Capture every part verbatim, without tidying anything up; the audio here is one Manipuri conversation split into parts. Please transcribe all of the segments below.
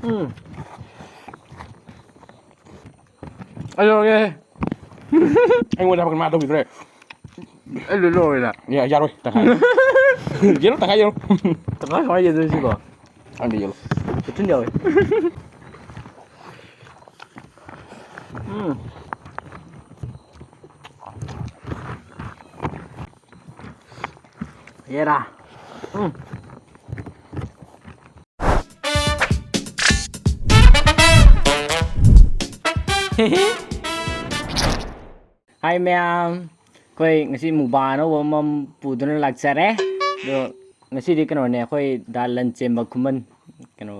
ꯎꯝ꯫ ꯑꯩ ꯂꯧꯔꯒꯦ꯫ ꯑꯩꯉꯣꯟꯗ ꯍꯥꯏꯕ ꯃꯥ ꯇꯧꯕꯤꯗ꯭ꯔꯦ꯫ ꯑꯩ ꯂꯣꯏ ꯂꯧꯔꯦꯗ꯫ ꯌꯥ-, ꯌꯥꯔꯣꯏ, ꯇꯪꯈꯥꯏ꯫ ꯌꯦꯜꯂꯣ, ꯇꯪꯈꯥꯏ ꯌꯦꯜꯂꯣ꯫ ꯇꯪꯈꯥꯏ ꯀꯃꯥꯏꯅ ꯌꯦꯟꯗꯣꯏꯅꯣ ꯁꯤꯕꯣ? ꯈꯪꯗꯦ, ꯌꯦꯜꯂꯣ꯫ ꯀꯦꯞꯁꯨꯟ ꯌꯥꯎꯋꯦ꯫ ꯎꯝ꯫ ꯍꯦꯔꯥ꯫ ꯎꯝ꯫ ꯍꯥꯏ ꯃꯌꯥꯝ, ꯑꯩꯈꯣꯏ ꯉꯁꯤ ꯃꯨꯛꯕꯥꯡ ꯑꯅꯧꯕ ꯑꯃ ꯄꯨꯗꯨꯅ ꯂꯥꯛꯆꯔꯦ꯫ ꯑꯗꯣ ꯉꯁꯤꯗꯤ ꯀꯩꯅꯣꯅꯦ, ꯑꯩꯈꯣꯏ ꯗꯥ ꯂꯟ ꯆꯦꯟꯕ ꯈꯨꯃꯟ, ꯀꯩꯅꯣ,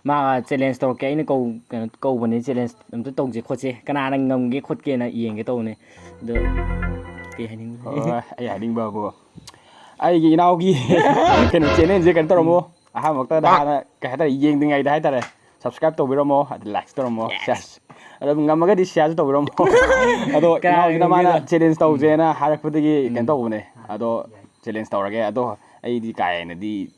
ꯃꯥ ꯆꯦꯂꯦꯟꯖ ꯇꯧꯔꯛꯀꯦ, ꯑꯩꯅ ꯀꯧ-, ꯀꯩꯅꯣ ꯀꯧꯕꯅꯦ, ꯆꯦꯂꯦꯟꯖ ꯑꯝꯇ ꯇꯧꯁꯦ ꯈꯣꯠꯁꯦ, ꯀꯅꯥꯅ ꯉꯝꯒꯦ ꯈꯣꯠꯀꯦꯅ ꯌꯦꯡꯒꯦ ꯇꯧꯕꯅꯦ꯫ ꯑꯗꯣ ꯀꯩ ꯍꯥꯏꯅꯤꯡꯕ? ꯍꯣꯏ, ꯑꯩ ꯍꯥꯏꯅꯤꯡꯕꯕꯨ, ꯑꯩꯒꯤ ꯏꯅꯥꯎꯒꯤ ꯀꯩꯅꯣ, ꯆꯦꯅꯦꯜꯁꯦ ꯀꯩꯅꯣ ꯇꯧꯔꯝꯃꯣ꯫ ꯑꯍꯥꯟꯕꯃꯛꯇꯗ ꯍꯥꯟꯅ, ꯀꯩ ꯍꯥꯏꯇꯥꯔꯦ, ꯌꯦꯡꯗ꯭ꯔꯤꯉꯩꯗ ꯍꯥꯏꯇꯥꯔꯦ, ꯁꯕꯁꯀ꯭ꯔꯥꯏꯕ ꯇꯧꯕꯤꯔꯝꯃꯣ, ꯑꯗꯨ ꯂꯥꯏꯛꯁꯨ ꯇꯧꯔꯝꯃꯣ꯫ ꯌꯦꯁ꯫ ꯁꯦꯁ꯫ ꯑꯗꯣ ꯉꯝꯃꯒꯗꯤ ꯁꯤꯌꯥꯔꯁꯨ ꯇꯧꯕꯤꯔꯝꯃꯣ꯫ ꯑꯗꯣ ꯀꯅꯥ ꯏꯅꯥꯎꯁꯤꯅ ꯃꯥꯅ ꯉꯝꯒꯦꯗ? ꯆꯦꯂꯦꯟꯖ ꯇꯧꯁꯦꯅ ꯍꯥꯏꯔꯛꯄꯗꯒꯤ ꯀꯩꯅꯣ ꯎꯝ꯫ ꯇꯧꯕꯅꯦ꯫ ꯑꯗꯣ ꯆꯦꯂꯦꯟꯖ ꯇꯧꯔꯒꯦ꯫ ꯑꯗꯣ ꯑꯩꯗꯤ ꯀꯥ ꯍꯦꯟꯅꯗꯤ,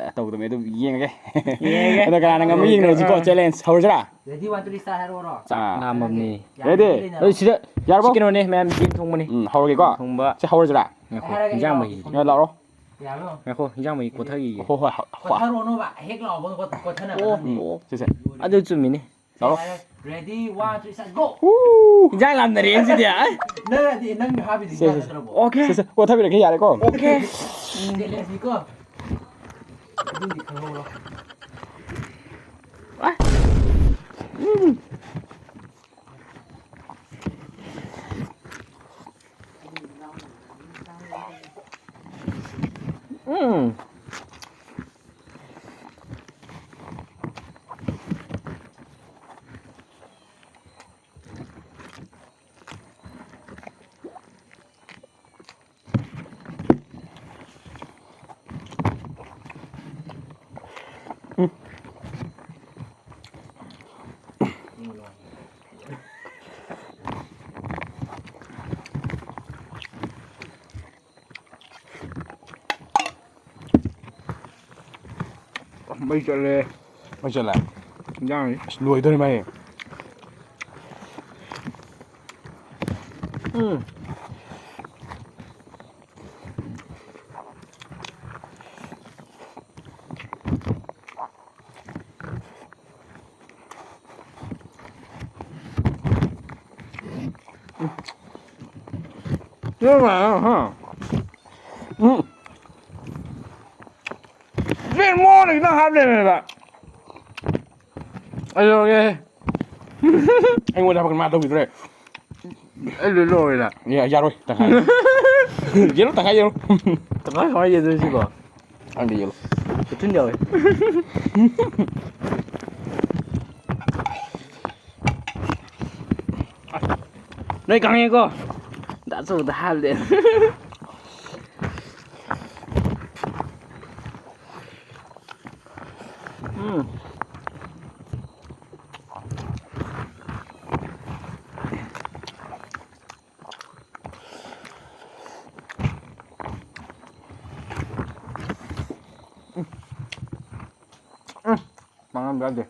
ꯑ, ꯇꯧꯗꯕꯅꯦ꯫ ꯑꯗꯨꯝ ꯌꯦꯡꯉꯒꯦ꯫ ꯌꯦꯡꯉꯒꯦ꯫ ꯑꯗꯣ ꯀꯅꯥꯅ ꯉꯝꯕ ꯌꯦꯡꯅꯔꯁꯤꯀꯣ꯫ ꯑꯥ꯫ ꯆꯦꯂꯦꯟꯖ ꯍꯧꯔꯁꯤꯔꯥ? Ready, one, two, three, start ꯍꯥꯏꯔꯛꯑꯣꯔꯣ? ꯑꯥ꯫ ꯂꯥꯝꯃꯕꯅꯤ꯫ ꯌꯥꯔꯦ, ready? ꯂꯩꯅꯔꯣ꯫ ꯑꯗꯨ ꯁꯤꯗ, ꯌꯥꯔꯕꯣ? ꯁꯤ ꯀꯩꯅꯣꯅꯦ, ꯃꯌꯥꯝ ꯌꯦꯟ ꯊꯣꯡꯕꯅꯦ꯫ ꯎꯝ, ꯍꯧꯔꯒꯦꯀꯣ꯫ ꯊꯣꯡꯕ꯫ ꯁꯤ ꯍꯧꯔꯁꯤꯔꯥ? ꯉꯥꯏꯈꯣ, ꯍꯥꯏꯔꯒꯦ, ꯏꯟꯖꯥꯡ ꯏꯅꯥꯎ꯫ ꯃꯍꯤ꯫ ꯌꯥ, ꯂꯥꯛꯑꯣ꯫ ꯌꯥꯔꯕꯣ? ꯉꯥꯏꯈꯣ, ꯏꯟꯖꯥꯡ ꯃꯍꯤ ꯀꯣꯠꯊꯈꯤꯒꯦ꯫ ꯍꯣ, ꯍꯣꯏ, ꯍꯣꯏ, ꯍꯣꯏ꯫ ꯀꯣꯠꯊꯔꯣꯅꯣꯕ, ꯍꯦꯛ ꯂꯥꯎꯕꯒ ꯀꯣꯠ-, ꯀꯣꯠꯊꯅꯕ ꯑꯣ, ꯅꯪ꯫ ꯑꯣ꯫ ꯁꯦ, ꯁꯦ꯫ ꯑꯗꯨ ꯆꯨꯝꯃꯤꯅꯦ꯫ ꯂꯥꯛꯑꯣ꯫ Ready, one, two, start, go! ꯎ! ꯏꯟꯖꯥꯡ ꯂꯥꯝꯅꯔꯦ ꯁꯤꯗꯤ, ꯑ? ꯅꯪ, ꯅꯪ ꯍꯥꯞꯄꯤꯗꯣ ꯁꯦ, ꯏꯟꯖꯥꯡ ꯁꯦ, ꯁꯦ꯫ ꯅꯠꯇ꯭ꯔꯕꯣ? ꯑꯣꯀꯦ꯫ ꯁꯦ, ꯁꯦ, ꯀꯣꯠꯊꯕꯤꯔꯛꯀꯦ, ꯌꯥꯔꯦꯀꯣ? ꯑꯣꯀꯦ꯫ ꯎꯝ꯫ Challengeꯅꯤꯀꯣ꯫ ꯑꯗꯨꯗꯤ ꯈꯪꯍꯧꯔꯣ꯫ ꯑ? ꯎꯝ꯫ ꯎꯝ꯫ ꯃꯩ ꯆꯠꯂꯦ꯫ ꯃꯩ ꯆꯠꯂꯦ? ꯏꯟꯖꯥꯡꯁꯤ ꯑꯁ ꯂꯣꯏꯗꯣꯔꯦ ꯃꯥꯏ꯫ ꯎꯝ꯫ ꯎꯝ꯫ ꯁꯤ ꯃꯌꯥꯝ, ꯍꯥ? ꯎꯝ꯫ ꯁꯤ ꯃꯣꯟꯗꯒꯤ ꯅꯪ ꯍꯥꯞ ꯂꯩꯔꯝꯃꯦꯕ꯫ ꯑꯩ ꯂꯧꯔꯒꯦ꯫ ꯑꯩꯉꯣꯟꯗ ꯍꯥꯞꯄꯛꯀꯅꯨ, ꯃꯥ ꯇꯧꯈꯤꯗ꯭ꯔꯦ꯫ ꯑꯩ ꯂꯣꯏ ꯂꯧꯔꯦꯗ꯫ ꯌꯥ-, ꯌꯥꯔꯣꯏ, ꯇꯪꯈꯥꯏ꯫ ꯌꯦꯜꯂꯣ, ꯇꯪꯈꯥꯏ ꯌꯦꯜꯂꯣ꯫ ꯇꯪꯈꯥꯏ ꯀꯃꯥꯏꯅ ꯌꯦꯟꯗꯣꯏꯅꯣ ꯁꯤꯕꯣ? ꯈꯪꯗꯦ, ꯌꯦꯜꯂꯣ꯫ ꯀꯦꯞꯁꯨꯟ ꯌꯥꯎꯋꯦ꯫ ꯅꯣꯏ ꯈꯪꯉꯦꯀꯣ? ꯗꯥ ꯆꯧꯗ ꯍꯥꯏꯕꯗꯤ꯫ ꯎꯝ꯫ ꯎꯝ꯫ ꯃꯉꯥ ꯌꯥꯗꯦ꯫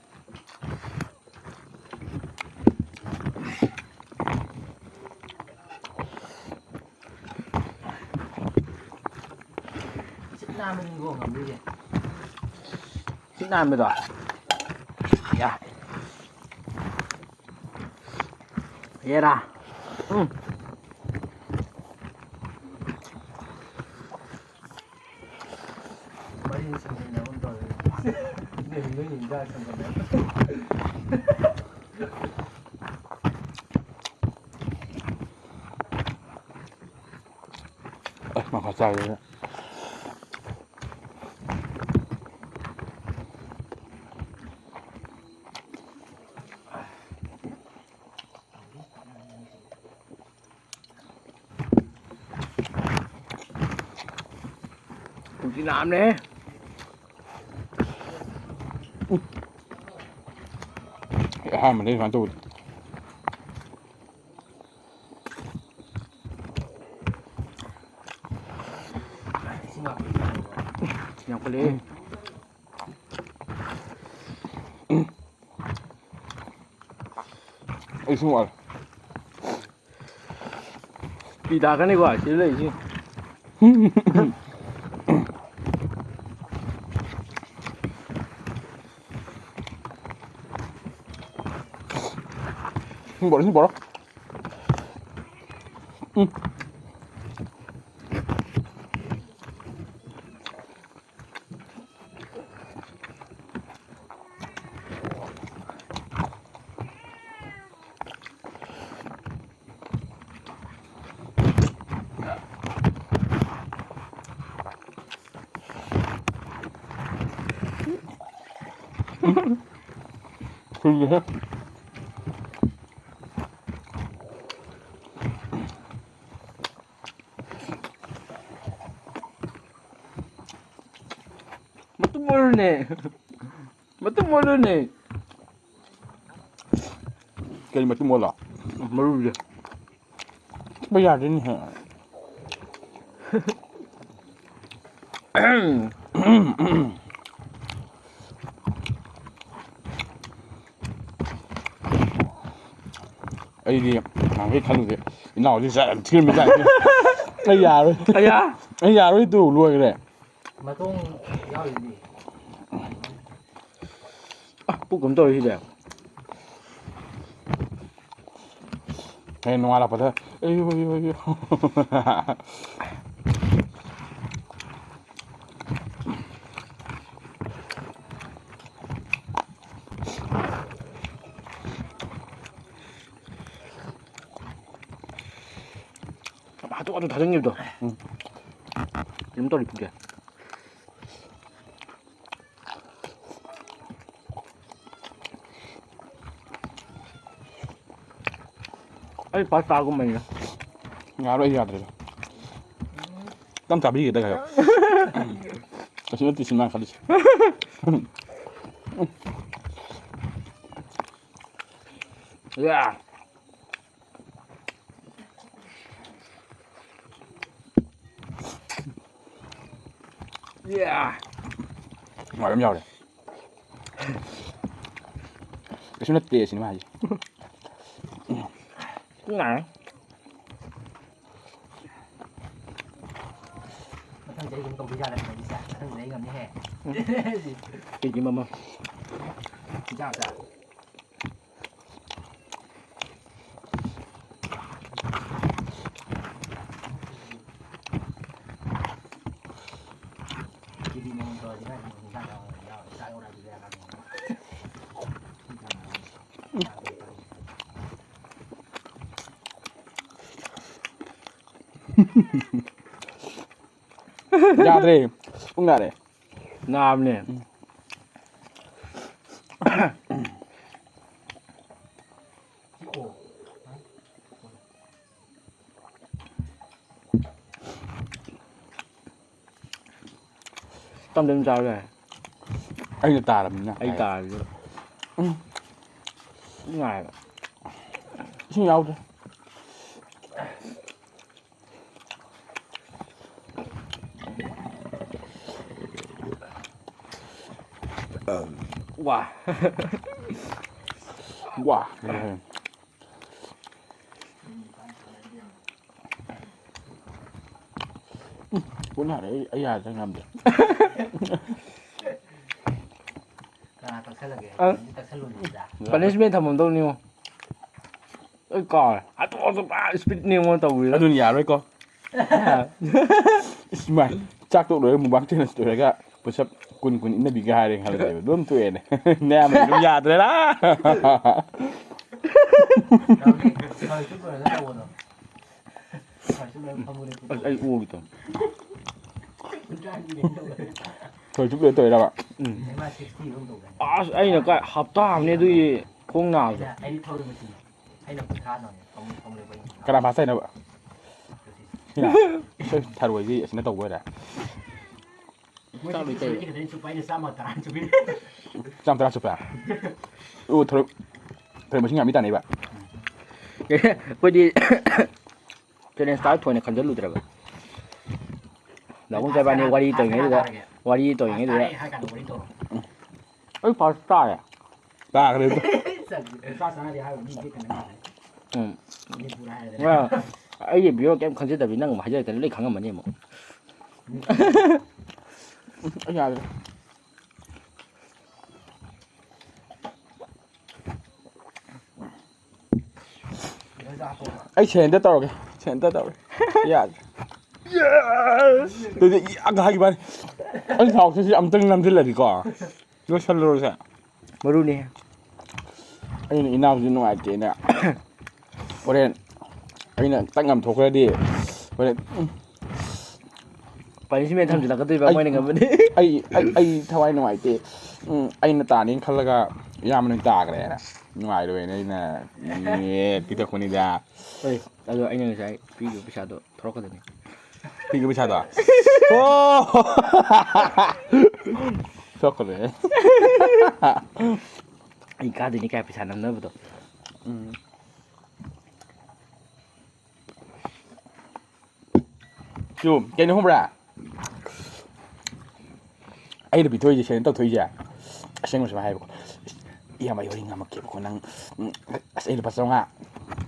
ꯁꯤꯠ ꯅꯥꯟꯕꯅꯤꯀꯣ ꯉꯥꯝꯕꯤꯁꯦ꯫ ꯁꯤꯠ ꯅꯥꯟꯕꯗꯣ꯫ ꯌꯥ꯫ ꯍꯦꯔꯥ꯫ ꯎꯝ꯫ ꯃꯔꯤꯟ ꯁꯪꯖꯤꯟꯅꯕ ꯑꯃ ꯇꯧꯔꯦ꯫ ꯅꯣꯏ, ꯅꯣꯏ ꯏꯟꯖꯥꯡ ꯁꯪꯖꯤꯟꯅꯕ꯫ ꯑꯁ, ꯃꯈꯥ ꯆꯥꯒꯦꯅ꯫ ꯄꯨꯛꯇꯤ ꯅꯥꯕꯅꯦꯍꯦ꯫ ꯑꯩ ꯑꯍꯥꯟꯕꯅꯦ ꯁꯨꯃꯥꯏꯅ ꯇꯧꯕꯗꯣ꯫ ꯌꯥꯝꯈꯠꯂꯦ꯫ ꯎꯝ꯫ ꯑꯩ ꯁꯨꯝ ꯋꯥꯔꯦ꯫ ꯄꯤ ꯇꯥꯔꯛꯀꯅꯤꯀꯣ ꯁꯤꯗ ꯂꯩꯔꯤꯁꯤ꯫ ꯁꯨꯝ ꯕꯣꯔꯣ, ꯁꯨꯝ ꯕꯣꯔꯣ꯫ ꯎꯝ꯫ ꯊꯨꯝꯃꯦꯍꯦ꯫ ꯃꯇꯨꯝ ꯑꯣꯏꯔꯨꯅꯦ꯫ ꯃꯇꯨꯝ ꯑꯣꯏꯔꯨꯅꯦ꯫ ꯀꯔꯤ ꯃꯇꯨꯝ ꯑꯣꯏꯂꯣ? ꯃꯔꯨꯁꯦ꯫ ꯆꯨꯞꯄ ꯌꯥꯗꯦꯅꯦꯍꯦ꯫ ꯑꯩꯗꯤ ꯅꯍꯥꯟꯈꯩ ꯈꯜꯂꯨꯗꯦ, ꯏꯅꯥꯎꯁꯤ ꯖꯥꯠ ꯌꯥꯝ ꯊꯤꯔꯝꯃꯤ ꯖꯥꯠꯅꯤ꯫ ꯑꯩ ꯌꯥꯔꯣꯏ꯫ ꯑꯌꯥ! ꯑꯩ ꯌꯥꯔꯣꯏ ꯇꯨ, ꯂꯣꯏꯈ꯭ꯔꯦ꯫ ꯃꯇꯣꯡ ꯌꯥꯎꯔꯤꯗꯨꯗꯤ꯫ ꯑ, ꯄꯨꯛ ꯀꯩꯅꯣꯝ ꯇꯧꯔꯦ ꯁꯤꯗꯤ꯫ ꯍꯌꯦꯡ ꯅꯣꯡꯉꯥꯜꯂꯛꯄꯗ, "ꯑꯌꯨ, ꯑꯌꯨ, ꯑꯌꯨ"꯫ ꯍꯥꯊꯨ ꯍꯥꯊꯨ ꯊꯥꯖꯤꯟꯈꯤꯕꯗꯣ꯫ ꯎꯝ꯫ ꯀꯩꯅꯣꯝ ꯇꯧꯔꯤ ꯄꯨꯛꯁꯦ꯫ ꯑꯩ ꯐꯥꯔꯁ ꯇꯥꯒꯨꯝꯕꯅꯤꯗ꯫ ꯌꯥꯔꯣꯏ, ꯑꯩ ꯌꯥꯗ꯭ꯔꯦꯗ꯫ ꯈꯤꯇꯪ ꯆꯥꯕꯤꯒꯦꯗ ꯈꯔ꯫ ꯀꯩꯁꯨ ꯅꯠꯇꯦ ꯁꯤꯅꯦꯃꯥ ꯈꯜꯂꯤꯁꯦ꯫ ꯌꯥ꯫ ꯌꯥ꯫ ꯅꯨꯡꯉꯥꯏꯕ ꯑꯃ ꯌꯥꯎꯔꯦ꯫ ꯀꯩꯁꯨ ꯅꯠꯇꯦ ꯁꯤꯅꯦꯃꯥ ꯍꯥꯏꯁꯦ꯫ ꯄꯨꯛ ꯅꯥꯔꯦ꯫ ꯃꯊꯪ ꯆꯍꯤ ꯑꯗꯨꯝ ꯇꯧꯕꯤ ꯌꯥꯔꯦ ꯃꯇꯝꯁꯦ꯫ ꯃꯊꯪ ꯆꯍꯤ ꯉꯝꯅꯤꯍꯦ꯫ ꯀꯦꯖꯤ ꯑꯃ꯫ ꯆꯥ, ꯆꯥ꯫ ꯀꯦꯖꯤ ꯑꯃꯃꯝ ꯇꯧꯔꯗꯤ ꯀꯥꯏꯗꯩ ꯏꯟꯁꯥꯡ ꯌꯥꯎꯔ-, ꯌꯥꯎꯔ-, ꯆꯥꯛ ꯌꯧꯔꯛꯑꯗꯤ ꯕꯦꯔꯥ ꯀꯥꯅꯤ꯫ ꯌꯥꯗ꯭ꯔꯦ꯫ ꯄꯨꯡ ꯌꯥꯔꯦ꯫ ꯅꯥꯕꯅꯦ꯫ ꯎꯝ꯫ ꯇꯝ ꯇꯝ ꯆꯥꯕ ꯌꯥꯏ꯫ ꯑꯩꯅ ꯇꯥꯔꯕꯅꯤꯅ꯫ ꯑꯩ ꯇꯥꯔꯕꯅꯤꯅ꯫ ꯎꯝ꯫ ꯅꯨꯡꯉꯥꯏꯕ꯫ ꯏꯁꯤꯡ ꯌꯥꯎꯗ꯭ꯔꯦ꯫ ꯋꯥ꯫ ꯋꯥ꯫ ꯎꯝ, ꯄꯨꯟꯅ ꯍꯥꯏꯔꯦ, ꯑꯩ, ꯑꯩ ꯌꯥꯗ꯭ꯔꯦ, ꯉꯝꯗ꯭ꯔꯦ꯫ ꯀꯅꯥ ꯀꯛꯁꯜꯂꯒꯦ? ꯑ꯫ ꯅꯪꯗꯤ ꯀꯛꯁꯜꯂꯨꯅꯨꯗ꯫ Punishment ꯊꯝꯃꯝꯗꯧꯅꯤꯉꯣ꯫ ꯑꯩ ꯀꯥꯎꯔꯦ꯫ ꯍꯥꯊꯨ ꯍꯥꯊꯨ ꯄꯨꯔꯥ speed ꯅꯦ ꯃꯣꯏ ꯇꯧꯔꯤꯗꯣ꯫ ꯑꯗꯨꯅ ꯌꯥꯔꯣꯏꯀꯣ꯫ ꯏꯁ, ꯏꯃꯥꯏ, ꯆꯥꯛ ꯇꯣꯛ ꯂꯣꯏꯔꯒ mukbang challenge ꯂꯣꯏꯔꯒ push up ꯀꯨꯟ ꯀꯨꯟ ꯏꯟꯅꯕꯤꯒꯦ ꯍꯥꯏꯔꯦ ꯈꯜꯂꯁꯦꯕ꯫ ꯑꯗꯨꯝ ꯇꯣꯛꯑꯦꯅꯦ꯫ ꯅꯌꯥꯝꯕ ꯑꯗꯨꯝ ꯌꯥꯗ꯭ꯔꯦꯗ꯫ ꯐꯔꯁꯨ ꯂꯣꯏꯔꯒ ꯇꯧꯕꯗꯣ꯫ ꯐꯔꯁꯨ ꯂꯣꯏꯔꯒ ꯐꯝꯃꯨꯅꯦ꯫ ꯑꯁ, ꯑꯩ ꯑꯣꯒꯦ ꯇꯧꯔꯦ꯫ ꯐꯔꯁꯨ ꯂꯣꯏ ꯇꯧꯔꯤꯔꯕ? ꯎꯝ꯫ ꯃꯥ sixty ꯔꯣꯝ ꯇꯧꯗꯥꯏꯅꯦ? ꯑꯁ, ꯑꯩꯅ ꯀꯥꯏ ꯍꯞꯇꯥ ꯑꯃꯅꯦ ꯑꯗꯨꯒꯤ ꯈꯣꯡ ꯅꯥꯕꯗꯣ꯫ ꯑꯩꯅ, ꯑꯩꯅ ꯊꯧꯔꯤꯕꯁꯤꯅꯦ꯫ ꯑꯩꯅ ꯀꯨꯟꯊ꯭ꯔꯥ ꯇꯧꯔꯦ꯫ ꯐꯝꯃꯨ, ꯐꯝꯃꯨ ꯂꯦꯞꯄ ꯑꯩꯅ ꯀꯨꯟꯊ꯭ꯔꯥ꯫ ꯀꯅꯥ ꯐꯥꯁ ꯇꯥꯏꯅꯣꯕ? ꯁꯤꯅ? ꯑꯩꯈꯣꯏ ꯊꯔꯣꯏꯁꯤ ꯑꯁꯤꯅ ꯇꯧꯕ ꯑꯣꯏꯔꯦ꯫ ꯃꯣꯏ ꯆꯥꯛ ꯂꯣꯏ ꯁꯤꯛꯁꯇꯤ ꯇꯧꯔꯦ꯫ ꯁꯚꯦꯟꯇꯤ ꯈꯛꯇꯅꯤ ꯆꯨꯞꯄ, ꯑꯩꯅ ꯆꯥꯝꯃ ꯇꯔꯥ ꯆꯨꯞꯄꯤ꯫ ꯆꯥꯝꯃ ꯇꯔꯥ ꯆꯨꯞꯄꯦ? ꯑꯣ, ꯊꯔꯣꯏ, ꯊꯔꯣꯏ ꯃꯁꯤꯡ ꯌꯥꯝꯃꯤ ꯇꯥꯅꯦꯕ꯫ ꯑꯩꯈꯣꯏꯗꯤ challenge ꯇꯥꯔ ꯊꯣꯏꯅ ꯈꯟꯖꯜꯂꯨꯗ꯭ꯔꯕ꯫ ꯗꯥꯕꯨꯡ ꯆꯥꯕꯥꯅꯤ ꯋꯥꯔꯤ ꯇꯧꯔꯤꯉꯩꯗꯨꯗ, ꯋꯥꯔꯤ ꯇꯧꯔꯤꯉꯩꯗꯨꯗ꯫ ꯇꯥꯔꯦ ꯍꯥꯏ ꯀꯥꯟꯗ ꯋꯥꯔꯤ ꯇꯧꯔꯣ꯫ ꯑꯩ ꯐꯥꯔꯁ ꯇꯥꯔꯦ꯫ ꯇꯥꯈ꯭ꯔꯦ ꯑꯗꯣ꯫ ꯆꯥꯛ ꯆꯥꯅꯔꯤ ꯍꯥꯏꯕ ꯃꯤ ꯍꯦꯛ ꯀꯩꯅꯣ ꯃꯥꯜꯂꯦ꯫ ꯎꯝ꯫ ꯃꯅꯤꯄꯨꯔ ꯍꯥꯏꯔꯦ꯫ ꯑ, ꯑꯩꯒꯤ ꯚꯤꯌꯣ ꯀꯩꯝ ꯈꯪꯖꯗꯕꯤ ꯅꯪ ꯑꯃꯨꯛ ꯍꯥꯏꯖꯔꯛꯇꯅ ꯂꯣꯏ ꯈꯪꯉꯝꯃꯅꯤ ꯑꯃꯨꯛ꯫ ꯑꯩ ꯌꯥꯗ꯭ꯔꯦ꯫ ꯑꯩ ꯁꯦꯟꯗ ꯇꯧꯔꯒꯦ꯫ ꯁꯦꯟꯗ ꯇꯧꯔꯒꯦ꯫ ꯌꯥꯗ꯭ꯔꯦ꯫ ꯑꯗꯨꯗꯤ ꯏꯌꯥꯒ ꯍꯥꯏꯈꯤꯕ ꯋꯥꯅꯤ꯫ ꯑꯩ ꯊꯥꯎꯁꯤꯁꯨ ꯑꯝꯇꯪ ꯅꯝꯁꯤꯜꯂꯗꯤꯀꯣ꯫ ꯂꯣꯏꯁꯜꯂꯨꯔꯁꯦ꯫ ꯃꯔꯨꯅꯦ꯫ ꯑꯩꯅ ꯏꯅꯥꯎꯁꯤ ꯅꯨꯡꯉꯥꯏꯇꯦꯅ ꯍꯣꯔꯦꯟ ꯑꯩꯅ ꯇꯛ ꯉꯝꯊꯣꯛꯈ꯭ꯔꯗꯤ ꯍꯣꯔꯦꯟ, ꯎꯝ꯫ Punishment ꯊꯝꯖꯤꯜꯂꯛꯀꯗꯣꯏꯕ ꯑꯩ, ꯃꯣꯏꯅ ꯉꯝꯃꯗꯤ꯫ ꯑꯩ, ꯑꯩ, ꯑꯩ ꯊꯋꯥꯏ ꯅꯨꯡꯉꯥꯏꯇꯦ꯫ ꯎꯝ, ꯑꯩꯅ ꯇꯥꯅꯤꯅ ꯈꯜꯂꯒ ꯏꯌꯥꯝꯕꯅ ꯑꯣꯏꯅ ꯇꯥꯈ꯭ꯔꯦꯅ ꯅꯨꯡꯉꯥꯏꯔꯣꯏꯅ ꯑꯩꯅ ꯄꯤꯊꯛꯄꯅꯤꯗ꯫ ꯍꯣꯏ, ꯑꯗꯣ ꯑꯩꯅ ꯉꯁꯥꯏ ꯄꯤꯈꯤꯕ ꯄꯩꯁꯥꯗꯣ ꯊꯣꯔꯛꯀꯗꯣꯏꯅꯤ꯫ ꯄꯤꯈꯤꯕ ꯄꯩꯁꯥꯗꯣ? ꯑꯣ! ꯊꯣꯛꯈ꯭ꯔꯦ꯫ ꯑꯩ ꯀꯥꯗꯣꯏꯅꯤ ꯀꯥꯏ ꯄꯩꯁꯥ ꯅꯝꯅꯕꯗꯣ꯫ ꯎꯝ꯫ ꯆꯨ, ꯀꯩꯅꯣ ꯈꯪꯕ꯭ꯔꯥ? ꯑꯩꯅ ꯄꯤꯊꯣꯛꯏꯁꯦ, ꯁꯦꯟ ꯇꯧꯊꯣꯛꯏꯁꯦ, ꯑꯁꯦꯡꯕ ꯁꯨꯃꯥꯏꯅ ꯍꯥꯏꯕꯀꯣ, "ꯏꯁ, ꯏꯌꯥꯝꯕ, ꯑꯩ ꯋꯥꯔꯤ ꯉꯥꯡꯉꯛꯀꯦꯕꯀꯣ, ꯅꯪ, ꯎꯝ, ꯑꯁ, ꯑꯩ ꯂꯨꯄꯥ ꯆꯥꯝꯃꯉꯥ,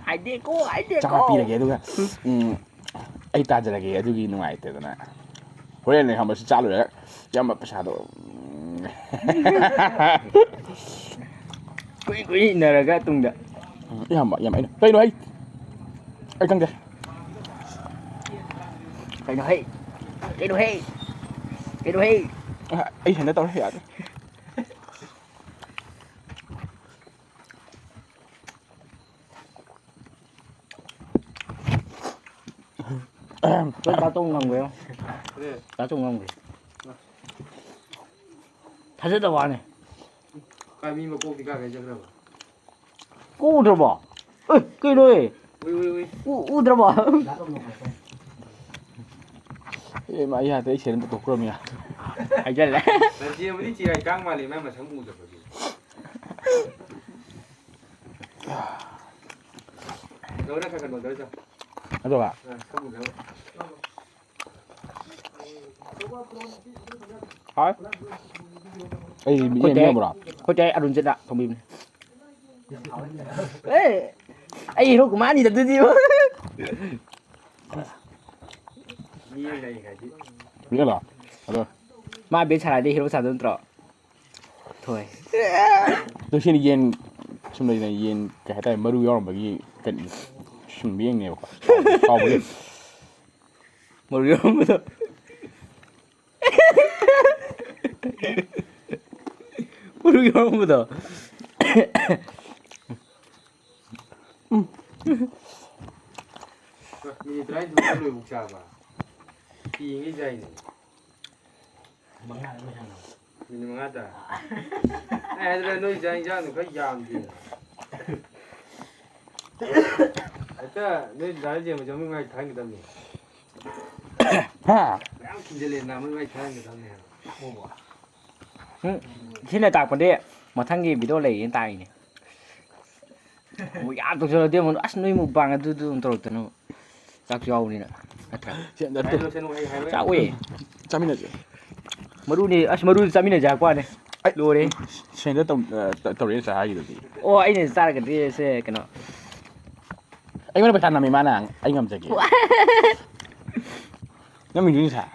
ꯍꯥꯏꯗꯦꯀꯣ, ꯍꯥꯏꯗꯦꯀꯣ꯫ ꯆꯥꯝꯃꯉꯥ ꯄꯤꯔꯒꯦ, ꯑꯗꯨꯒ, ꯎꯝ, ꯑꯩ ꯇꯥꯖꯔꯒꯦ, ꯑꯗꯨꯒꯤ ꯅꯨꯡꯉꯥꯏꯇꯦꯗꯅ꯫ ꯍꯣꯔꯦꯟꯅꯦ ꯈꯪꯕ꯭ꯔꯥ, ꯁꯤ ꯆꯥ ꯂꯣꯏꯔꯒ, ꯏꯌꯥꯝꯕ, ꯄꯩꯁꯥꯗꯣ, ꯎꯝ, ꯀꯨꯏ ꯀꯨꯏ ꯏꯟꯅꯔꯒ ꯇꯨꯡꯗ꯫ ꯎꯝ, ꯏꯌꯥꯝꯕ, ꯏꯌꯥꯝꯕ, ꯑꯩꯅ, ꯀꯩꯅꯣ ꯍꯩ? ꯑꯩ ꯈꯪꯗꯦ꯫ ꯀꯩꯅꯣ ꯍꯩ? ꯀꯩꯅꯣ ꯍꯩ? ꯀꯩꯅꯣ ꯍꯩ? ꯑ, ꯑꯩ ꯁꯦꯟꯗ ꯇꯧꯔꯦ, ꯌꯥꯗ꯭ꯔꯦ꯫ ꯑꯩꯈꯣꯏ ꯗꯥ ꯇꯣꯡ ꯉꯝꯈ꯭ꯔꯦ꯫ ꯀꯔꯤ? ꯗꯥ ꯇꯣꯡ ꯉꯝꯈ꯭ꯔꯦ꯫ ꯊꯥꯖꯗꯕ ꯋꯥꯅꯤ꯫ ꯀꯥꯏ ꯃꯤ ꯃꯀꯣꯛꯇꯤ ꯀꯥꯏ ꯀꯥꯏ ꯆꯠꯈ꯭ꯔꯕ? ꯀꯣꯛ ꯎꯗ꯭ꯔꯕꯣ? ꯑꯦ, ꯀꯩꯅꯣ ꯑꯦ? ꯎꯏ, ꯎꯏ, ꯎꯏ꯫ ꯎ-, ꯎꯗ꯭ꯔꯕꯣ? ꯑꯦ, ꯃꯥ, ꯑꯩ ꯌꯥꯗ꯭ꯔꯦ, ꯑꯩ ꯁꯦꯟ ꯄꯨꯊꯣꯛꯈ꯭ꯔꯕꯅꯤ, ꯌꯥꯗ꯭ꯔꯦ꯫ ꯍꯥꯏꯖꯜꯂꯦ꯫ ꯂꯟꯆꯦꯟꯕꯗꯤ ꯆꯤꯔꯥꯏ ꯀꯥꯡ ꯃꯥꯜꯂꯤ, ꯃꯥꯏ ꯃꯁꯝ ꯎꯗꯕꯒꯤ꯫ ꯂꯣꯏꯔꯦ, ꯈꯔ ꯈꯔ ꯂꯣꯏꯔꯦ, ꯆꯣ꯫ ꯑꯗꯨꯒ? ꯑ, ꯁꯝ ꯎꯗꯕ꯫ ꯍꯥꯎ꯫ ꯑꯩ ꯑꯩꯈꯣꯏ ꯌꯦꯟ ꯇꯌꯥꯏ, ꯌꯥꯎꯕ꯭ꯔꯣ? ꯑꯩꯈꯣꯏ ꯇꯌꯥꯏ ꯑꯔꯨꯟꯖꯤꯠꯅ ꯊꯣꯡꯕꯤꯕꯅꯦ꯫ ꯑꯦ! ꯑꯩ ꯍꯦꯔꯣ ꯀꯨꯃꯥꯔꯅꯤꯗ ꯑꯗꯨꯗꯤ꯫ ꯃꯤ ꯑꯃ ꯂꯩ ꯍꯥꯏꯗꯤ꯫ ꯃꯤꯒꯂꯣ? ꯑꯗꯣ ꯃꯥ ꯕꯦꯠ ꯁꯥꯔꯗꯤ ꯍꯦꯔꯣ ꯁꯥꯗꯣꯏ ꯅꯠꯇ꯭ꯔꯣ? ꯊꯣꯏ꯫ ꯑꯗꯣ ꯁꯤꯅ ꯌꯦꯟ ꯁꯨꯝ ꯂꯩꯗꯅ, ꯌꯦꯟ ꯀꯩ ꯍꯥꯏꯇꯥꯔꯦ, ꯃꯔꯨ ꯌꯥꯎꯔꯝꯕꯒꯤ ꯀꯩꯅꯣ ꯁꯨꯝ ꯌꯦꯡꯅꯦꯕꯀꯣ꯫ ꯀꯥꯎꯕꯒꯤ꯫ ꯃꯔꯨ ꯌꯥꯎꯔꯝꯕꯗꯣ꯫ ꯃꯔꯨ ꯌꯥꯎꯔꯝꯕꯗꯣ꯫ ꯃꯤꯅꯤꯠ ꯇꯔꯥꯅꯤꯊꯣꯏ ꯂꯣꯏꯕꯨꯛ ꯆꯥꯕ꯫ ꯄꯤꯉꯩ ꯆꯥꯏꯅꯦ꯫ ꯃꯤꯅꯤꯠ ꯃꯉꯥ ꯇꯥ꯫ ꯑꯩ ꯍꯥꯏꯗ꯭ꯔꯥ ꯅꯣꯏ ꯆꯥꯛ ꯏꯟꯖꯥꯡꯗꯣ ꯈꯔ ꯌꯥꯝꯗꯦꯅ꯫ ꯍꯦꯛꯇ ꯅꯣꯏ ꯗꯥ ꯖꯦꯝꯕ ꯆꯥꯃꯤꯟ ꯉꯥꯏ ꯊꯥꯡꯒꯗꯕꯅꯤ꯫ ꯍꯥ? ꯃꯌꯥꯝ ꯈꯤꯟꯖꯤꯜꯂꯦ ꯅꯥꯃꯩ ꯉꯥꯏ ꯊꯥꯡꯒꯗꯕꯅꯤ ꯍꯥꯏꯕ꯫ ꯎꯝ, ꯁꯤꯅ ꯇꯥꯛꯄꯗꯤ ꯃꯊꯪꯒꯤ ꯚꯤꯗꯤꯑꯣ ꯂꯩꯌꯦꯅ ꯇꯥꯛꯏꯅꯦ꯫ ꯑꯃꯨꯛ ꯌꯥꯝ ꯇꯧꯁꯜꯂꯗꯤ ꯑꯃꯨꯛ, "ꯑꯁ, ꯅꯣꯏ ꯃꯨꯛꯕꯥꯡ ꯑꯗꯨꯗꯨ ꯑꯃꯨꯛ ꯇꯧꯔꯛꯇꯅ ꯆꯥꯛꯁꯨ ꯌꯥꯎꯕꯅꯤꯅ", ꯅꯠꯇ꯭ꯔꯥ? ꯁꯤ ꯑꯝꯇ ꯆꯥꯛꯑꯣꯏꯌꯦ꯫ ꯆꯥꯃꯤꯟꯅꯁꯦ꯫ ꯃꯔꯨꯅꯤ, ꯑꯁ, ꯃꯔꯨꯗꯤ ꯆꯥꯃꯤꯟꯅꯁꯦ ꯍꯥꯏꯔꯛꯄ ꯋꯥꯅꯤ꯫ ꯑꯩ ꯂꯣꯏꯔꯦ꯫ ꯁꯦꯟꯗ ꯇꯧ-, ꯑ, ꯇ-, ꯇꯧꯔꯛꯑꯦ ꯉꯁꯥꯏ ꯍꯥꯏꯈꯤꯗꯨꯗꯤ꯫ ꯑꯣ, ꯑꯩꯅ ꯆꯥꯔꯒꯗꯤ ꯁꯦ ꯀꯩꯅꯣ꯫ ꯑꯩꯉꯣꯟꯗ ꯄꯩꯁꯥ ꯅꯝꯃꯤ ꯃꯥꯅ, ꯑꯩ ꯉꯝꯖꯒꯦ꯫ ꯅꯝꯃꯤꯗꯨꯗꯤ ꯉꯁꯥꯏ꯫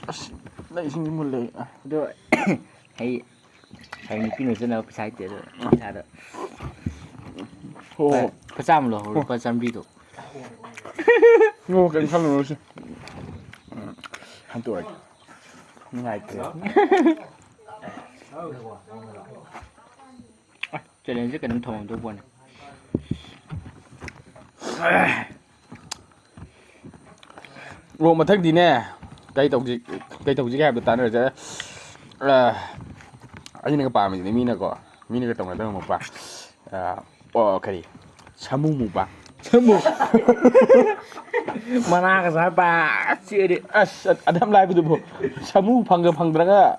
ꯑꯁ, ꯅꯪ ꯏꯁꯤꯡꯗꯤ ꯃꯨꯜꯂꯦ꯫ ꯑꯗꯣ, ꯑꯩ ꯍꯌꯦꯡ ꯅꯨꯄꯤ ꯅꯣꯏ ꯆꯠꯅꯕ ꯄꯩꯁꯥ ꯂꯩꯇꯦ, ꯑꯗꯣ ꯄꯩꯁꯥꯗꯣ ꯍꯣ, ꯍꯣ꯫ ꯂꯨꯄꯥ ꯆꯥꯝꯃ ꯂꯧꯍꯧꯔꯣ, ꯍꯣ꯫ ꯂꯨꯄꯥ ꯆꯥꯝꯃꯔꯤꯗꯣ꯫ ꯍꯣ, ꯀꯩꯝ ꯈꯜꯂꯨꯅꯨꯁꯦ꯫ ꯍꯟꯇꯣꯛꯑꯒꯦ꯫ ꯅꯨꯡꯉꯥꯏꯇ꯭ꯔꯦ꯫ ꯑ, ꯆꯦꯂꯦꯟꯖꯁꯦ ꯀꯩꯅꯣꯝ ꯊꯝꯃꯝꯗꯧ ꯄꯣꯠꯅꯤ꯫ ꯑꯣ, ꯃꯊꯪꯗꯤꯅꯦ, ꯀꯩ ꯇꯧꯁꯤ-, ꯀꯩ ꯇꯧꯁꯤꯒꯦ ꯍꯥꯏꯕꯗꯣ ꯇꯥꯟꯅꯔꯁꯦ꯫ ꯑ, ꯑꯩꯅꯒ ꯄꯥꯝꯃꯤꯁꯤꯗꯤ ꯃꯤꯅꯀꯣ, ꯃꯤꯅꯒ ꯇꯧꯅꯗꯕ ꯃꯨꯛꯕꯥꯡ꯫ ꯑ, ꯑꯣ, ꯀꯔꯤ? ꯁꯥꯃꯨ ꯃꯨꯛꯕꯥꯡ꯫ ꯁꯥꯃꯨ꯫ ꯃꯅꯥꯒ ꯆꯥꯔ ꯄꯥ ꯆꯤꯛꯑꯗꯤ꯫ ꯑꯁ, ꯑꯗꯨ ꯌꯥꯝ ꯂꯥꯏꯕꯗꯨꯕꯨ꯫ ꯁꯥꯃꯨ ꯐꯪꯒ ꯐꯪꯗ꯭ꯔꯒ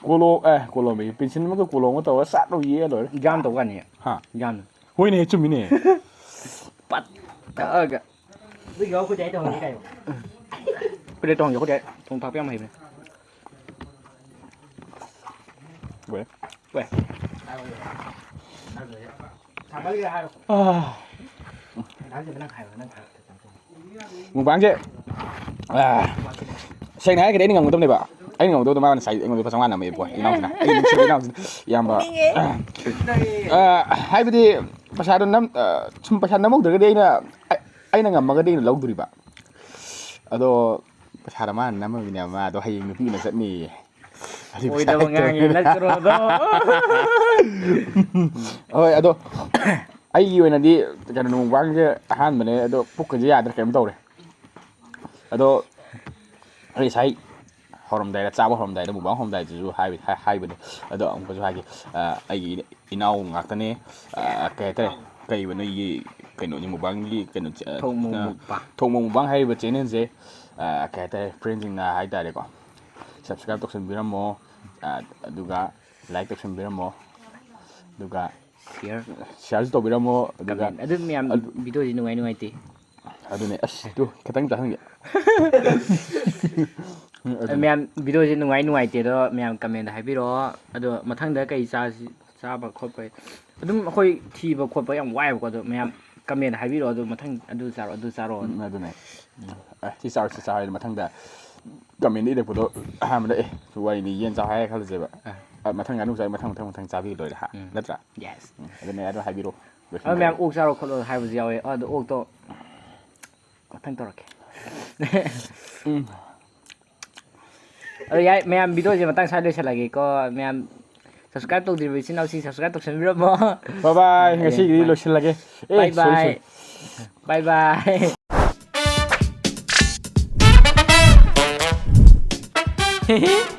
ꯀꯣꯂꯣꯝ, ꯑꯦ, ꯀꯣꯂꯣꯝ ꯑꯌꯦ, ꯄꯦꯟꯁꯤꯜ ꯑꯃꯒ ꯀꯣꯂꯣꯝ ꯑꯃꯒ ꯇꯧꯔꯒ ꯁꯠ ꯂꯧ ꯌꯦꯛꯑ ꯂꯣꯏꯔꯦ꯫ ꯌꯥꯝ ꯇꯧ ꯀꯥꯟꯗ꯫ ꯍꯥ? ꯌꯥꯝꯅ꯫ ꯍꯣꯏꯅꯦ, ꯆꯨꯝꯃꯤꯅꯦ꯫ ꯄꯠ ꯇꯛꯑꯒ꯫ ꯑꯗꯨ ꯌꯥꯎ ꯑꯩꯈꯣꯏꯗꯤ ꯑꯩ ꯇꯧꯍꯟꯒꯦ ꯀꯩꯅꯣ꯫ ꯑꯩꯈꯣꯏꯗꯤ ꯇꯧꯍꯟꯒꯦ, ꯑꯩꯈꯣꯏꯗꯤ ꯊꯣꯡ ꯊꯥꯛꯄ ꯌꯥꯝ ꯍꯩꯕꯅꯦ꯫ ꯂꯣꯏꯔꯦ꯫ ꯂꯣꯏꯔꯦ꯫ ꯃꯨꯛꯕꯥꯡꯁꯦ, ꯑꯥ, ꯁꯦꯡꯅ ꯍꯥꯏꯔꯒꯗꯤ ꯑꯩꯅ ꯉꯝꯒꯗꯕꯅꯦꯕ꯫ ꯑꯩꯅ ꯉꯝꯒꯗꯕꯗꯣ ꯃꯥꯅ ꯉꯁꯥꯏ ꯑꯩꯉꯣꯟꯗ ꯂꯨꯄꯥ ꯆꯥꯝꯃꯉꯥ ꯅꯝꯃꯛꯑꯦꯕꯀꯣ, ꯏꯅꯥꯎꯁꯤꯅ꯫ ꯑꯩꯒꯤ ꯅꯨꯡꯁꯤꯕ ꯏꯅꯥꯎꯁꯤꯅ꯫ ꯏꯌꯥꯝꯕ꯫ ꯅꯣꯛꯅꯤꯡꯉꯦ꯫ ꯑꯥ, ꯍꯥꯏꯕꯗꯤ ꯄꯩꯁꯥꯗꯣ ꯅꯝ-, ꯑꯥ, ꯁꯨꯝ ꯄꯩꯁꯥ ꯅꯝꯍꯧꯗ꯭ꯔꯒꯗꯤ ꯑꯩꯅ, ꯑꯩ-, ꯑꯩꯅ ꯉꯝꯃꯒꯗꯤ ꯑꯩꯅ ꯂꯧꯗꯣꯔꯤꯕ꯫ ꯑꯗꯣ ꯄꯩꯁꯥꯗꯣ ꯃꯥꯅ ꯅꯝꯃꯃꯤꯅꯦ, ꯃꯥꯗꯣ ꯍꯌꯦꯡ ꯅꯨꯄꯤ ꯎꯅ ꯆꯠꯅꯤꯌꯦ꯫ ꯑꯗꯨ ꯄꯩꯁꯥ ꯑꯣꯏꯗꯕ ꯉꯥꯡꯉꯦ, ꯂꯩꯇ꯭ꯔꯣ? ꯅꯠꯇ꯭ꯔꯣꯗꯣ? ꯍꯣꯏ, ꯑꯗꯣ ꯑꯩꯒꯤ ꯑꯣꯏꯅꯗꯤ ꯀꯩꯅꯣ, ꯃꯨꯛꯕꯥꯡꯁꯦ ꯑꯍꯥꯟꯕꯅꯦ, ꯑꯗꯣ ꯄꯨꯛꯀꯁꯦ ꯌꯥꯗ꯭ꯔꯦ, ꯀꯩꯅꯣꯝ ꯇꯧꯔꯦ꯫ ꯑꯗꯣ ꯑꯩ ꯉꯁꯥꯏ ꯍꯧꯔꯝꯗꯥꯏꯗ, ꯆꯥꯕ ꯍꯧꯔꯝꯗꯥꯏꯗ, ꯃꯨꯛꯕꯥꯡ ꯍꯧꯔꯝꯗꯥꯏꯗꯁꯨ ꯍꯥꯏꯕ-, ꯍꯥꯏ-, ꯍꯥꯏꯕꯅꯦ꯫ ꯑꯗꯣ ꯑꯃꯨꯛꯀꯁꯨ ꯍꯥꯏꯒꯦ, ꯑ, ꯑꯩꯒꯤ ꯏꯅꯥꯎ ꯉꯥꯛꯇꯅꯦ, ꯑ, ꯀꯩ ꯍꯥꯏꯇꯥꯔꯦ, ꯀꯩꯕ ꯅꯣꯏꯒꯤ ꯀꯩꯅꯣꯁꯦ, ꯃꯨꯛꯕꯥꯡꯒꯤ ꯀꯩꯅꯣꯁꯦ, ꯑ, ꯊꯣꯡ ꯃꯣꯡ ꯑ, ꯃꯨꯛꯕꯥꯡ꯫ ꯊꯣꯡ ꯃꯣꯡ ꯃꯨꯛꯕꯥꯡ ꯍꯥꯏꯔꯤꯕ ꯆꯦꯅꯦꯜꯁꯦ, ꯑ, ꯀꯩ ꯍꯥꯏꯇꯥꯔꯦ, ꯐ꯭ꯔꯦꯟꯁꯤꯡꯅ ꯍꯥꯏꯇꯥꯔꯦꯀꯣ, subscribe ꯇꯧꯁꯟꯕꯤꯔꯝꯃꯣ, ꯑ, ꯑꯗꯨꯒ like ꯇꯧꯁꯟꯕꯤꯔꯝꯃꯣ, ꯑꯗꯨꯒ share꯫ Shareꯁꯨ ꯇꯧꯕꯤꯔꯝꯃꯣ, ꯑꯗꯨꯒ comment꯫ ꯑꯗꯨ ꯃꯌꯥꯝ ꯑꯗꯨ videoꯁꯤ ꯅꯨꯡꯉꯥꯏ ꯅꯨꯡꯉꯥꯏꯇꯦ꯫ ꯑꯗꯨꯅꯦ, ꯑꯁ, ꯇꯨ, ꯈꯤꯇꯪ ꯆꯥꯍꯟꯒꯦ꯫ ꯑꯗꯨꯅꯦ꯫ ꯃꯌꯥꯝ videoꯁꯤ ꯅꯨꯡꯉꯥꯏ ꯅꯨꯡꯉꯥꯏꯇꯦꯗꯣ ꯃꯌꯥꯝ commentꯇ ꯍꯥꯏꯕꯤꯔꯛꯑꯣ꯫ ꯑꯗꯣ ꯃꯊꯪꯗ ꯀꯩ ꯆꯥꯁꯤ, ꯆꯥꯕ ꯈꯣꯠꯄ, ꯑꯗꯨꯝ ꯑꯩꯈꯣꯏ ꯊꯤꯕ ꯈꯣꯠꯄ ꯌꯥꯝ ꯋꯥꯏꯑꯦꯕꯀꯣ, ꯑꯗꯣ ꯃꯌꯥꯝ commentꯇ ꯍꯥꯏꯕꯤꯔꯛꯑꯣ, ꯑꯗꯨ ꯃꯊꯪ ꯑꯗꯨ ꯆꯥꯔꯣ, ꯑꯗꯨ ꯆꯥꯔꯣ꯫ ꯎꯝ, ꯑꯗꯨꯅꯦ꯫ ꯎꯝ꯫ ꯑꯦ, ꯁꯤ ꯆꯥꯔꯣ, ꯁꯤ ꯆꯥꯔꯣ ꯍꯥꯏꯅ ꯃꯊꯪꯗ commentꯇ ꯏꯔꯛꯄꯗꯣ ꯑꯍꯥꯟꯕꯗ, ꯑꯦ, ꯋꯥꯔꯤꯅꯤ, ꯌꯦꯟ ꯆꯥꯎ ꯍꯥꯏꯔꯦ ꯈꯜꯂꯁꯦꯕ꯫ ꯑꯥ꯫ ꯑ, ꯃꯊꯪ ꯉꯥꯅꯨ ꯆꯥꯏ, ꯃꯊꯪ, ꯃꯊꯪ, ꯃꯊꯪ ꯆꯥꯕꯤ ꯂꯣꯏꯔꯦ, ꯍꯥ? ꯎꯝ꯫ ꯅꯠꯇ꯭ꯔꯥ? Yes꯫ ꯎꯝ, ꯑꯗꯨꯅꯦ, ꯑꯗꯣ ꯍꯥꯏꯕꯤꯔꯣ꯫ ꯑꯗꯣ ꯃꯌꯥꯝ ꯑꯣꯛ ꯆꯥꯔꯣ ꯈꯣꯠꯂꯣ ꯍꯥꯏꯕꯁꯨ ꯌꯥꯎꯋꯦ꯫ ꯑꯗꯣ ꯑꯣꯛꯇꯣ ꯃꯊꯪ ꯇꯧꯔꯛꯀꯦ꯫ ꯎꯝ꯫ ꯑꯗꯣ ꯌꯥꯏ, ꯃꯌꯥꯝ videoꯁꯦ ꯃꯇꯥꯡ ꯁ꯭ꯋꯥꯏꯗ ꯂꯣꯏꯁꯤꯜꯂꯒꯦꯀꯣ꯫ ꯃꯌꯥꯝ subscribe ꯇꯧꯗ꯭ꯔꯤꯕ ꯏꯆꯤꯟ ꯏꯅꯥꯎꯁꯤꯡ subscribe ꯇꯧꯁꯟꯕꯤꯔꯝꯃꯣ꯫ Bye bye, ꯎꯝ, ꯑꯗꯨ ꯉꯁꯤꯒꯤꯗꯤ bye꯫ ꯂꯣꯏꯁꯤꯜꯂꯒꯦ꯫ ꯑꯦ, bye sorry, bye꯫ Sorry꯫ Bye bye꯫